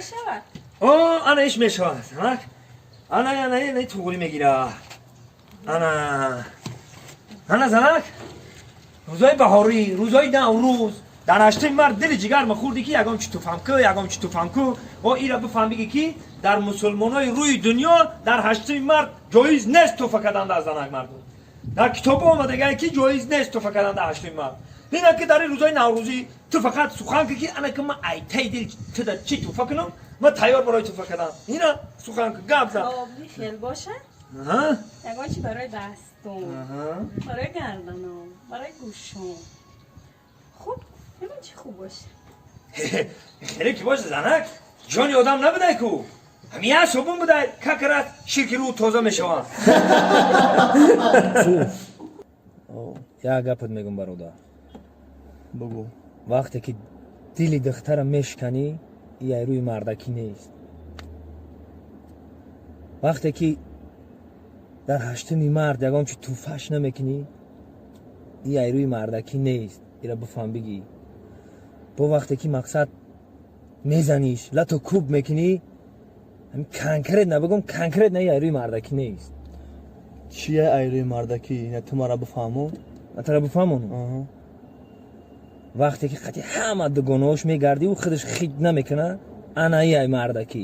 Мешавад? О, ана иш мешавад, занак. Ана, ана, ана, туғри мегира. Ана, ана, занак, рӯзои баҳорӣ, рӯзои Наврӯз, дар 8-уми март дили ҷигар махӯрдӣ, ки ягон чӣ туфам ку, ягон чӣ туфам ку. О, ира бифаҳм, биги, ки дар мусулмонои рӯи дунё дар 8-уми март ҷоиз нест туфа кардан дар занак. Мардум, дар китобо омадагае, ки ҷоиз нест туфа кардан дар 8-уми март. Ина ки дар ин рӯзои наврӯзӣ ту фақат сухан ки, ана ки ман айтаи дил туда чӣ туфа кунам, ман тайёр барои туфа кардан. Ина сухан ку, гап зан. Хоб, хел боша. Ягон чи барои дастум, барои гарданам, барои гӯшум. Хуб, ягон чи хуб боша. Хеле ки боша, занак, ҷони одам набудай ку, ҳамин як собун будай, как раз ширки рӯ тоза мешаванд. Як гапат мегум, бародар. Бугу. Вақте ки дили духтара мешиканӣ, ай рӯи мардакӣ нест. Вақте ки дар 8-уми март ягон чи туфаш намекунӣ, и ай рӯи мардакӣ нест. Ира бифаҳм, бигӣ. Бо вақте ки, мақсад, мезаниш, лату кӯб мекунӣ, ҳамин конкретно бигум, конкретно и ай рӯи мардакӣ нест. Чия ай рӯи мардакӣ? Ина ту мара бифаҳму. Атара бифаҳмону. Вақте ки қати ҳама дугонаош мегардӣ, ӯ худаш хит намекуна, ана и ай мардакӣ.